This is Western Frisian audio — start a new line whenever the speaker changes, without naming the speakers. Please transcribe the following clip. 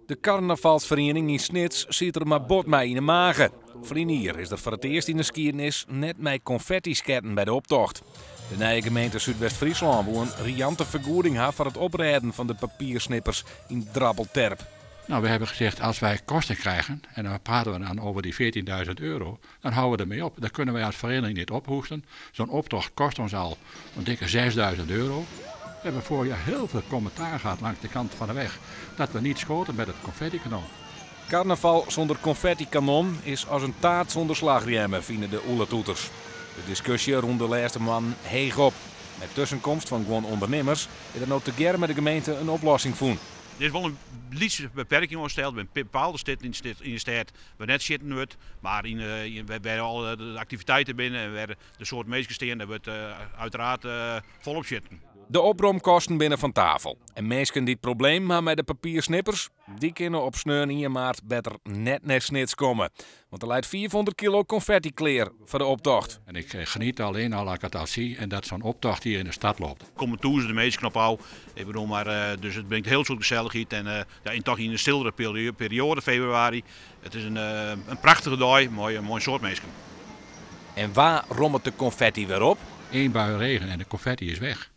De karnavalsferiening yn Snits siet der mar bot mei yn 'e mage. Ferline jier is der foar it earst yn de skiednis net mei konfetty sketten by de optocht. De nije gemeente Súdwest-Fryslân woe in riante fergoeding ha foar it oprêden fan de papiersnippers yn Drabbelterp.
Nou, we hebben gezegd, als wij kosten krijgen, en dan praten we dan over die €14.000, dan houden we ermee op. Dat kunnen wij als vereniging niet ophoesten. Zo'n optocht kost ons al een dikke €6.000. We hebben vorig jaar heel veel commentaar gehad langs de kant van de weg dat we niet schoten met het confetti-kanon.
Karnaval sûnder konfettykanon is as in taart sûnder slachrjemme, fine de oeletoeters. De diskusje rûn de lêste moannen heech op. Mei tuskenkomst fan guon ûndernimmers is der no tegearre mei de gemeente in oplossing fûn.
Der is wol in lytse beperking oansteld by bepaalde stitten yn de stêd wêr net sjitten wurdt, mar yn wêr alle de aktiviteiten binne en wêr de soad minsken stean, dêr wurdt uiteraard folop sjitten.
De opromkosten binne fan tafel en minsken dy't problemen ha mei de papiersnippers, dy kinne op sneon ien maart better net nei Snits komme. Want der leit 500 kilo konfetty klear foar de optocht.
En ik geniet alleen al als ik het al zie en dat zo'n optocht hier in de stad loopt.
Der komme tûzenen minsken op ôf. Ik bedoel mar, dus it bringt hiel soad gesellichheid en ja, yn toch yn in stillere perioade febrewaris. It is in prachtige dei mei in soad minsken.
En wa rommet de konfetty wer op?
Eén bui regen en de confetti is weg.